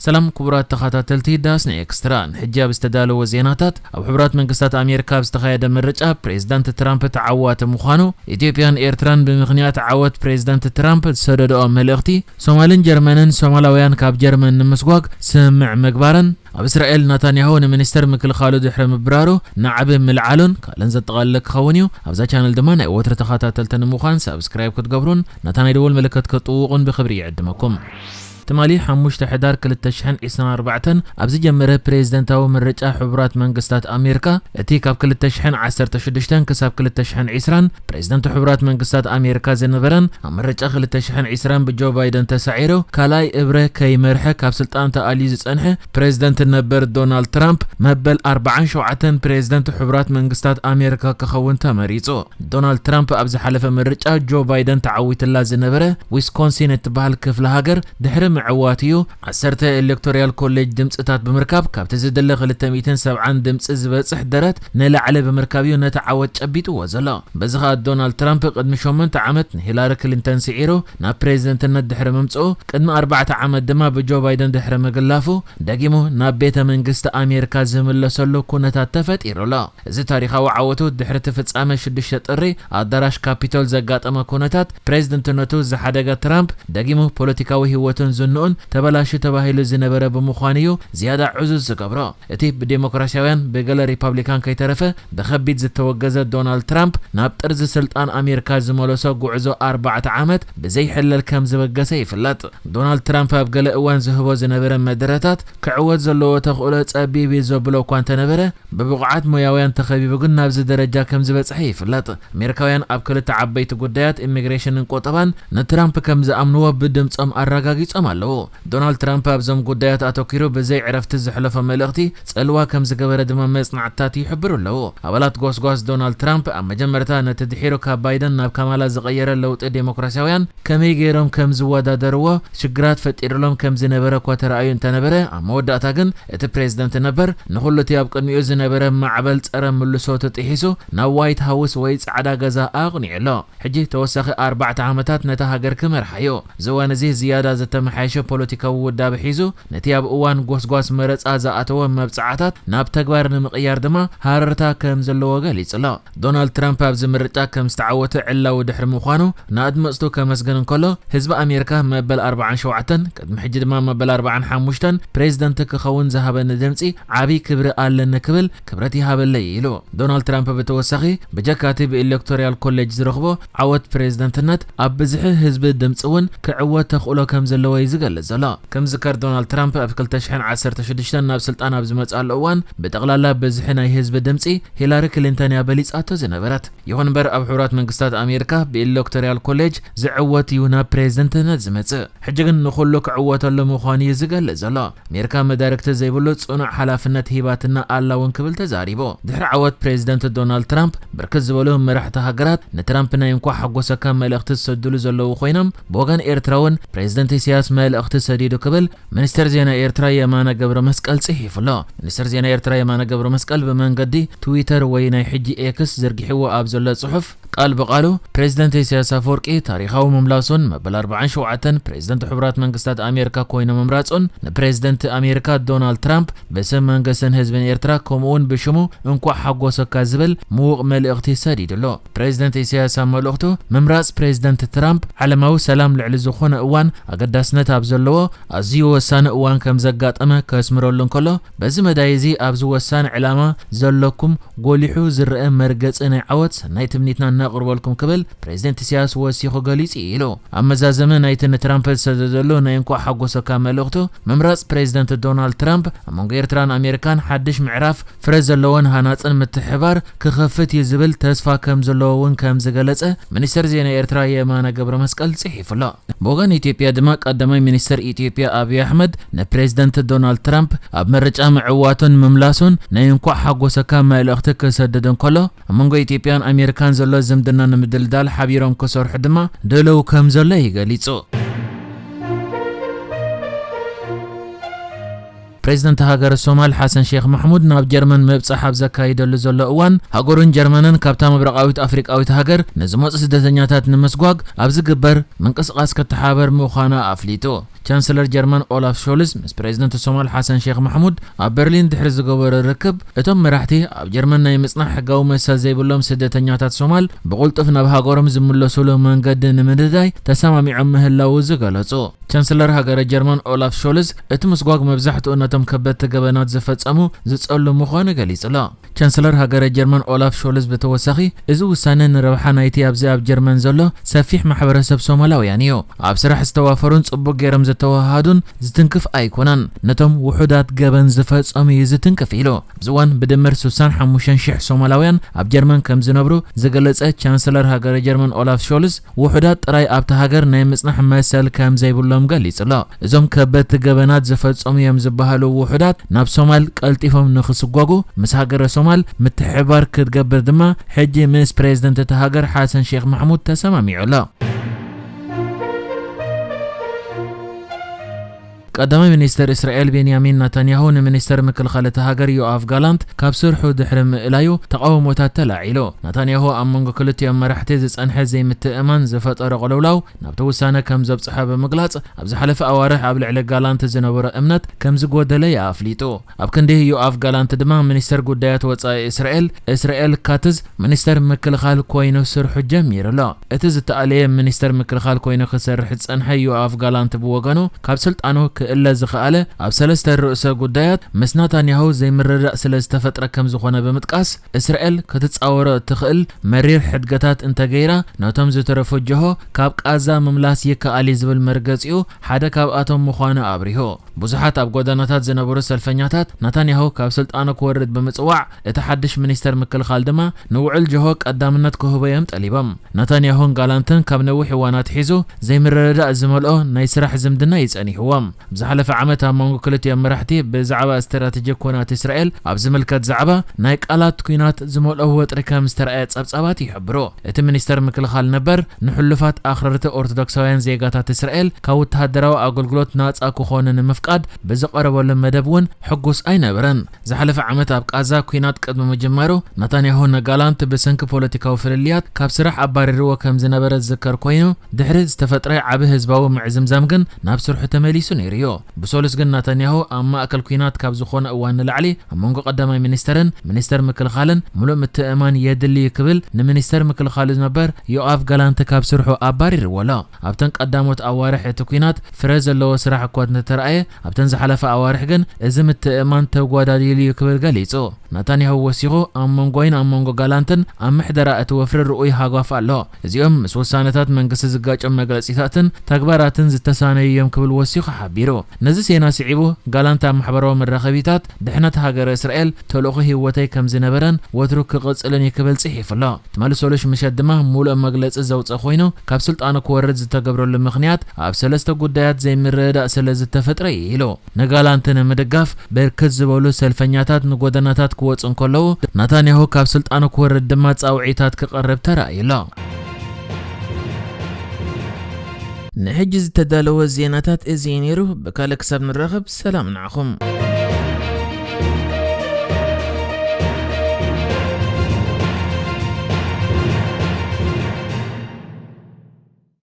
ሰላም ክቡራት ተኸታተልቲ ዳስና ኤክስትራ፣ ንሕጂ ኣብ ዝተዳለወ ዜናታት፣ ኣብ ሕቡራት መንግስታት ኣሜሪካ ኣብ ዝተኻየደ ምርጫ ፕሬዝዳንት ትራምፕ ተዓዋቲ ምዃኑ፣ ኢትዮጵያን ኤርትራን ብምኽንያት ዓወት ፕሬዝዳንት ትራምፕ ዝሰደድኦ መልእኽቲ፣ ሶማልን ጀርመንን ሶማላውያን ካብ ጀርመን ንምስጓግ ስምምዕ ምግባረን፣ ኣብ እስራኤል ናታንያሁ ንሚኒስተር ምክልኻሉ ድሕሪ ምብራሩ ናዕቢ ምልዓሉን ካልእን ዘጠቓልለ ክኸውን እዩ። ኣብዛ ቻነል ድማ ናይ ወትሪ ተኸታተልቲ ንምዃን ሳብስክራይብ ክትገብሩን ነታ ናይ ደወል ምልክት ክትጥውቑን ብኽብሪ ይዕድመኩም። ትማሊ ሓሙሽተ ሕዳር ክልተ ሽሕን ዕስራን ኣርባዕተን ኣብ ዝጀመረ ፕሬዝደንታዊ ምርጫ ሕቡራት መንግስታት ኣሜሪካ፣ እቲ ካብ ክልተ ሽሕን ዓሰርተ ሽዱሽተን ክሳብ ክልተ ሽሕን ዕስራን ፕሬዝደንት ሕቡራት መንግስታት ኣሜሪካ ዝነበረን ኣብ ምርጫ ክልተ ሽሕን ዕስራን ብጆ ባይደን ተሳዒሩ ካልኣይ እብረ ከይመርሐ ካብ ስልጣን ተኣልዩ ዝጸንሐ ፕሬዝደንት ነበር ዶናልድ ትራምፕ መበል ኣርባዓን ሸውዓተን ፕሬዝደንት ሕቡራት መንግስታት ኣሜሪካ ክኸውን ተመሪጹ። ዶናልድ ትራምፕ ኣብ ዝሓለፈ ምርጫ ጆ ባይደን ተዓዊትላ ዝነበረ ዊስኮንሲን እትበሃል ክፍለ ሃገር ድሕሪ ምዕዋት እዩ ዓሰርተ ኤሌክቶሪያል ኮሌጅ ድምፅታት ብምርካብ ካብቲ ዝድለ ክልተ ሚእትን ሰብዓን ድምፂ ዝበፅሕ ደረት ንላዕሊ ብምርካብ እዩ ነቲ ዓወት ጨቢጥዎ ዘሎ። በዚ ኸኣ ዶናልድ ትራምፕ ቅድሚ ሸሞንተ ዓመት ንሂላሪ ክሊንተን ስዒሩ ናብ ፕሬዝደንትነት ድሕሪ ምምፅኡ፣ ቅድሚ ኣርባዕተ ዓመት ድማ ብጆ ባይደን ድሕሪ ምግላፉ ደጊሙ ናብ ቤተ መንግስቲ ኣሜሪካ ዝምለሰሉ ኩነታት ተፈጢሩ ኣሎ። እዚ ታሪኻዊ ዓወቱ ድሕሪ እቲ ፍጻመ ሽዱሽተ ጥሪ ኣዳራሽ ካፒቶል ዘጋጠመ ኩነታት ፕሬዝደንትነቱ ዝሓደገ ትራምፕ፣ ደጊሙ ፖለቲካዊ ህይወቱን ዝንኡን ተበላሹ ተባሂሉ ዝነበረ ብምዃኑ እዩ ዝያዳ ዕዙዝ ዝገብሮ። እቲ ብዴሞክራሲያውያን ብገለ ሪፓብሊካን ከይተረፈ ብኸቢድ ዝተወገዘ ዶናልድ ትራምፕ ናብ ጥርዚ ስልጣን ኣሜሪካ ዝመለሶ ጉዕዞ ኣርባዕተ ዓመት ብዘይሕለል ከም ዝበገሰ ይፍለጥ። ዶናልድ ትራምፕ ኣብ ገለ እዋን ዝህቦ ዝነበረ መደረታት ክዕወት ዘለዎ ተኽእሎ ጸቢብ እዩ ዘብሎ እኳ እንተነበረ፣ ብብቑዓት ሞያውያን ተኸቢቡ ግን ናብዚ ደረጃ ከም ዝበጽሐ ይፍለጥ። ኣሜሪካውያን ኣብ ክልተ ዓበይቲ ጉዳያት፣ ኢሚግሬሽንን ቁጠባን፣ ንትራምፕ ከም ዝኣምንዎ ብድምጾም ኣረጋጊጾም ኣለዉ። ዶናልድ ትራምፕ ኣብዞም ጉዳያት ኣተኲሩ ብዘይ ዕረፍቲ ዘሕለፎ መልእኽቲ ጽልዋ ከም ዝገበረ ድማ መጽናዕትታት ይሕብሩ ኣለዉ። ኣባላት ጎስጓስ ዶናልድ ትራምፕ ኣብ መጀመርታ ነቲ ድሒሩ ካብ ባይደን ናብ ካማላ ዝቐየረ ለውጢ ዴሞክራሲያውያን ከመይ ገይሮም ከም ዝወዳደርዎ ሽግራት ፈጢሩሎም ከም ዝነበረ እኳ ተራእዩ እንተነበረ፣ ኣብ መወዳእታ ግን እቲ ፕሬዝደንት ነበር ንኹሉ እቲ ኣብ ቅድሚኡ ዝነበረ ማዕበል ጸረ ምልሶ ተጢሒሱ ናብ ዋይት ሃውስ ወይ ጻዕዳ ገዛ ኣቕኒዑ ኣሎ። ሕጂ ተወሳኺ ኣርባዕተ ዓመታት ነታ ሃገር ክመርሓ እዩ። እዚ እዋን እዚ ዝያዳ ዝተመሓየሸ ፖለቲካዊ ውዳበ ሒዙ፣ ነቲ ኣብ እዋን ጎስጓስ መረጻ ዝኣተወ መብጽዓታት ናብ ተግባር ንምቕያር ድማ ሃረርታ ከም ዘለዎ ገሊጹ ኣሎ። ዶናልድ ትራምፕ ኣብዚ ምርጫ ከም ዝተዓወተ ዕላዊ ድሕሪ ምዃኑ፣ ንኣድመጽቱ ከመስግን እንከሎ፣ ህዝቢ ኣሜሪካ መበል ኣርባዓን ሸውዓተን፣ ቅድሚ ሕጂ ድማ መበል ኣርባዓን ሓሙሽተን ፕሬዝደንት ክኸውን ዝሃበኒ ድምጺ ዓቢ ክብሪ ኣለኒ ክብል ክብረት ይሃበለይ ኢሉ። ዶናልድ ትራምፕ ብተወሳኺ፣ ብጀካ እቲ ብኤሌክቶሪያል ኮሌጅ ዝረኽቦ ዓወት ፕሬዝደንትነት፣ ኣብ ብዝሒ ህዝቢ ድምጺ እውን ክዕወት ተኽእሎ ከም ዘለዎ እዩ ዝገልጽ ዘሎ። ከም ዝከር፣ ዶናልድ ትራምፕ ኣብ ክልተ ሽሕን ዓሰርተ ሽዱሽተን ናብ ስልጣን ኣብ ዝመጽኣሉ እዋን፣ ብጠቕላላ ብዝሒ ናይ ህዝቢ ድምጺ ሂላሪ ክሊንተን እያ በሊጻቶ ዝነበረት። ይኹን እምበር፣ ኣብ ሕቡራት መንግስታት ኣሜሪካ ብኤሌክቶሪያል ኮሌጅ ዝዕወት እዩ ናብ ፕሬዝደንትነት ዝመጽእ። ሕጂ ግን ንኹሉ ክዕወተሉ ምዃኑ እዩ ዝገልጽ ዘሎ። ኣሜሪካ መዳርግቲ ዘይብሉ ጽኑዕ ሓላፍነት ሂባትና ኣላ እውን ክብል ተዛሪቡ። ድሕሪ ዓወት ፕሬዝደንት ዶናልድ ትራምፕ፣ ብርክት ዝበሉ መራሕቲ ሃገራት ንትራምፕ ናይ እንኳዕ ሓጎሰካ መልእኽቲ ዝሰድሉ ዘለዉ ኮይኖም፣ ብወገን ኤርትራ እውን ፕሬዝደንት ኢሳያስ መልእኽቲ ሰዲዱ ክብል ሚኒስተር ዜና ኤርትራ የማነ ገብረ መስቀል ጽሒፉ ኣሎ። ሚኒስተር ዜና ኤርትራ የማነ ገብረ መስቀል ብመንገዲ ትዊተር ወይ ናይ ሕጂ ኤክስ ዘርጊሕዎ ኣብ ዘሎ ጽሑፍ፣ ቃል ብቃሉ፣ ፕሬዝደንት ኢሳያስ ኣፈወርቂ ታሪኻዊ ምምላሱን መበል ኣርባዓን ሸውዓተን ፕሬዝደንት ሕቡራት መንግስታት ኣሜሪካ ኮይኑ ምምራጹን፣ ንፕሬዝደንት ኣሜሪካ ዶናልድ ትራምፕ ብስም መንግስትን ህዝብን ኤርትራ፣ ከምኡውን ብሽሙ እንኳዕ ሓጎሰካ ዝብል ምዉቕ መልእኽቲ ሰዲዱ ኣሎ። ፕሬዝደንት ኢሳያስ ኣብ መልእኽቱ፣ ምምራጽ ፕሬዝደንት ትራምፕ ዓለማዊ ሰላም ልዕሊ ዝኾነ እዋን ኣገዳስነት ኣብ ዘለዎ ኣዝዩ ወሳኒ እዋን ከም ዘጋጠመ ከስምረሉ እንከሎ፣ በዚ መዳይ እዚ ኣብዚ ወሳኒ ዕላማ ዘለኩም ጎሊሑ ዝረአ መርገጺ ናይ ዓወት ሰናይ ትምኒትና ነቕርበልኩም ክብል ፕሬዝደንት ኢሳያስ ወሲኹ ገሊጹ ኢሉ። ኣብ መዛዘሚ ናይቲ ንትራምፕ ዝሰደደሉ ናይ እንኳዕ ሓጎሰካ መልእኽቱ፣ ምምራጽ ፕሬዝደንት ዶናልድ ትራምፕ ኣብ መንጎ ኤርትራን ኣሜሪካን ሓድሽ ምዕራፍ ፍረ ዘለዎን ሃናጽን ምትሕብባር ክኸፍት እዩ ዝብል ተስፋ ከም ዘለዎ እውን ከም ዝገለጸ ሚኒስተር ዜና ኤርትራ የማነ ገብረ መስቀል ጽሒፉ ኣሎ። ብወገን ኢትዮጵያ ድማ ቀዳማይ ሚኒስተር ኢትዮጵያ ኣብይ ኣሕመድ ንፕሬዝደንት ዶናልድ ትራምፕ ኣብ ምርጫ ምዕዋቱን ምምላሱን ናይ እንኳዕ ሓጎሰካ መልእኽቲ ክሰድድ እንከሎ፣ ኣብ መንጎ ኢትዮጵያን ኣሜሪካን ዘሎ ዝምድና ንምድልዳል ሓቢሮም ክሰርሑ ድማ ድልው ከም ዘሎ እዩ ገሊጹ። ፕሬዝደንት ሃገረ ሶማል ሓሰን ሼክ ማሕሙድ ናብ ጀርመን ምብጻሕ ኣብ ዘካይደሉ ዘሎ እዋን፣ ሃገሩን ጀርመንን ካብታ ምብራቓዊት ኣፍሪቃዊት ሃገር ንዝመጹ ስደተኛታት ንምስጓግ ኣብ ዝግበር ምንቅስቓስ ክተሓባበር ምዃና ኣፍሊጡ። ቻንስለር ጀርመን ኦላፍ ሾልዝ ምስ ፕሬዝደንት ሶማል ሓሰን ሼክ ማሕሙድ ኣብ በርሊን ድሕሪ ዝገበሮ ርክብ፣ እቶም መራሕቲ ኣብ ጀርመን ናይ ምጽናሕ ሕጋዊ መሰል ዘይብሎም ስደተኛታት ሶማል ብቕልጡፍ ናብ ሃገሮም ዝምለሱሉ መንገዲ ንምንዳይ ተሰማሚዖም ምህላዉ ዝገለጹ። ቻንስለር ሃገረ ጀርመን ኦላፍ ሾልዝ፣ እቲ ምስጓግ መብዛሕትኡ ነቶም ከበድቲ ገበናት ዝፈጸሙ ዝጸሉ ምዃኑ ገሊጹ ኣሎ። ቻንስለር ሃገረ ጀርመን ኦላፍ ሾልዝ ብተወሳኺ፣ እዚ ውሳነ ንረብሓ ናይቲ ኣብዚ ኣብ ጀርመን ዘሎ ሰፊሕ ማሕበረሰብ ሶማላውያን እዩ። ኣብ ስራሕ ዝተዋፈሩን ጽቡቕ ገይሮም ዝተዋሃሃዱን ዝትንክፍ ኣይኮነን። ነቶም ውሑዳት ገበን ዝፈጸሙ እዩ ዝትንክፍ ኢሉ። ኣብዚ እዋን ብድምር ስሳን ሓሙሽተን ሽሕ ሶማላውያን ኣብ ጀርመን ከም ዝነብሩ ዝገለጸ ቻንስለር ሃገረ ጀርመን ኦላፍ ሾልዝ፣ ውሑዳት ጥራይ ኣብታ ሃገር ናይ ምጽናሕ መሰል ከም ዘይብሎም ገሊጹ ኣሎ። እዞም ከበድቲ ገበናት ዝፈጸሙ እዮም ዝበሃሉ ውሑዳት ናብ ሶማል ቀልጢፎም ንኽስጓጉ ምስ ሃገረ ሶማል ምትሕብባር ክትገብር ድማ ሕጂ ምስ ፕሬዝደንት እታ ሃገር ሓሰን ሼክ ማሕሙድ ተሰማሚዑ ኣሎ። ቀዳማይ ሚኒስተር እስራኤል ቤንያሚን ናታንያሁ፣ ንሚኒስተር ምክልኻል እታ ሃገር ዮኣፍ ጋላንት ካብ ስርሑ ድሕሪ ምእላዩ ተቓውሞታት ተላዒሉ። ናታንያሁ ኣብ መንጎ ክልቲኦም መራሕቲ ዝጸንሐ ዘይምትእምማን ዝፈጠሮ ቅልውላው ናብቲ ውሳነ ከም ዘብጽሖ ብምግላጽ፣ ኣብ ዝሓለፈ ኣዋርሕ ኣብ ልዕሊ ጋላንት ዝነበሮ እምነት ከም ዝጎደለ እዩ ኣፍሊጡ። ኣብ ክንዲ ዮኣፍ ጋላንት ድማ፣ ሚኒስተር ጉዳያት ወጻኢ እስራኤል እስራኤል ካትዝ ሚኒስተር ምክልኻል ኮይኑ ስርሑ ጀሚሩ ኣሎ። እቲ ዝተኣለየ ሚኒስተር ምክልኻል ኮይኑ ክሰርሕ ዝጸንሐ ዮኣፍ ጋላንት ብወገኑ፣ ካብ ስልጣኑ ክእለ ዝኸኣለ ኣብ ሰለስተ ርእሰ ጉዳያት ምስ ናታንያሁ ዘይምርድዳእ ስለ ዝተፈጥረ ከም ዝኾነ ብምጥቃስ፣ እስራኤል ክትጻወሮ እትኽእል መሪር ሕድገታት እንተገይራ፣ ነቶም ዝተረፉ ጀሆ ካብ ቃዛ ምምላስ ይከኣል እዩ ዝብል መርገጺኡ ሓደ ካብኣቶም ምዃኑ ኣብሪሁ። ብዙሓት ኣብ ጎደናታት ዝነበሩ ሰልፈኛታት፣ ናታንያሁ ካብ ስልጣኑ ክወርድ ብምጽዋዕ፣ እቲ ሓድሽ ሚኒስተር ምክልኻል ድማ ንውዕል ጀሆ ቀዳምነት ክህቦ እዮም ጠሊቦም። ናታንያሁን ጋላንትን ካብ ነዊሕ እዋን ኣትሒዙ ዘይምርድዳእ ዝመልኦ ናይ ስራሕ ዝምድና እዩ ጸኒሕዎም። ዝሓለፈ ዓመት ኣብ መንጎ ክልቲኦም መራሕቲ ብዛዕባ ስትራተጂ ኲናት እስራኤል ኣብ ዝምልከት ዛዕባ ናይ ቃላት ኲናት ዝመልኦ ወጥሪ ከም ዝተረኣየ ጸብጻባት ይሕብሩ። እቲ ሚኒስተር ምክልኻል ነበር፣ ንሕሉፋት ኣኽረርቲ ኦርቶዶክሳውያን ዜጋታት እስራኤል ካብ ወተሃደራዊ ኣገልግሎት ናጻ ክኾኑ ንምፍቃድ ብዝቐረበሉ መደብ እውን ሕጉስ ኣይነበረን። ዝሓለፈ ዓመት ኣብ ቃዛ ኲናት ቅድሚ ምጅማሩ፣ ናታንያሁ ንጋላንት ብሰንኪ ፖለቲካዊ ፍልልያት ካብ ስራሕ ኣባሪርዎ ከም ዝነበረ ዝዝከር ኮይኑ፣ ድሕሪ ዝተፈጥረ ዓቢ ህዝባዊ ምዕዝምዛም ግን ናብ ስርሑ ተመሊሱ ነይሩ እዩ። ብሰሉስ ግን ናታንያሁ ኣብ ማእከል ኲናት ካብ ዝኾነ እዋን ንላዕሊ ኣብ መንጎ ቀዳማይ ሚኒስተርን ሚኒስተር ምክልኻልን ምሉእ ምትእምማን የድሊ እዩ ክብል ንሚኒስተር ምክልኻሉ ዝነበር ዮኣፍ ጋላንት ካብ ስርሑ ኣባሪርዎ ኣሎ። ኣብተን ቀዳሞት ኣዋርሕ እቲ ኲናት ፍረ ዘለዎ ስራሕ እኳ እንተተራእየ፣ ኣብተን ዝሓለፈ ኣዋርሕ ግን እዚ ምትእምማን ተጓዳዲሉ እዩ ክብል ገሊጹ። ናታንያሁ ወሲኹ፣ ኣብ መንጎይን ኣብ መንጎ ጋላንትን ኣብ ምሕደራ እቲ ወፍሪ ርኡይ ሃጓፍ ኣሎ። እዚኦም ምስ ውሳነታት መንግስቲ ዝጋጮም መግለጺታትን ተግባራትን ዝተሳነዩ እዮም ክብል ወሲኹ ሓቢሩ። ነዚ ዜና ስዒቡ፣ ጋላንት ኣብ ማሕበራዊ መራኸቢታት፣ ድሕነት ሃገረ እስራኤል ተልእኾ ህይወተይ ከም ዝነበረን ወትሩ ክቕጽልን እዩ ክብል ጽሒፉ ኣሎ። ትማሊ ሰሉስ ምሸት ድማ ምሉእ መግለጺ ዘውጸ ኮይኑ፣ ካብ ስልጣኑ ክወርድ ዝተገብረሉ ምኽንያት ኣብ ሰለስተ ጉዳያት ዘይምርድዳእ ስለ ዝተፈጥረ እዩ ኢሉ። ንጋላንት ንምድጋፍ ብርክት ዝበሉ ሰልፈኛታት ንጎደናታት ክወጹ እንከለዉ፣ ናታንያሁ ካብ ስልጣኑ ክወርድ ድማ ጻውዒታት ክቐርብ ተራእዩ ኣሎ። ንሕጂ ዝተዳለወ ዜናታት እዚ እዩ ነይሩ። ብካልእ ክሳብ ንራኸብ፣ ሰላም ንዓኹም።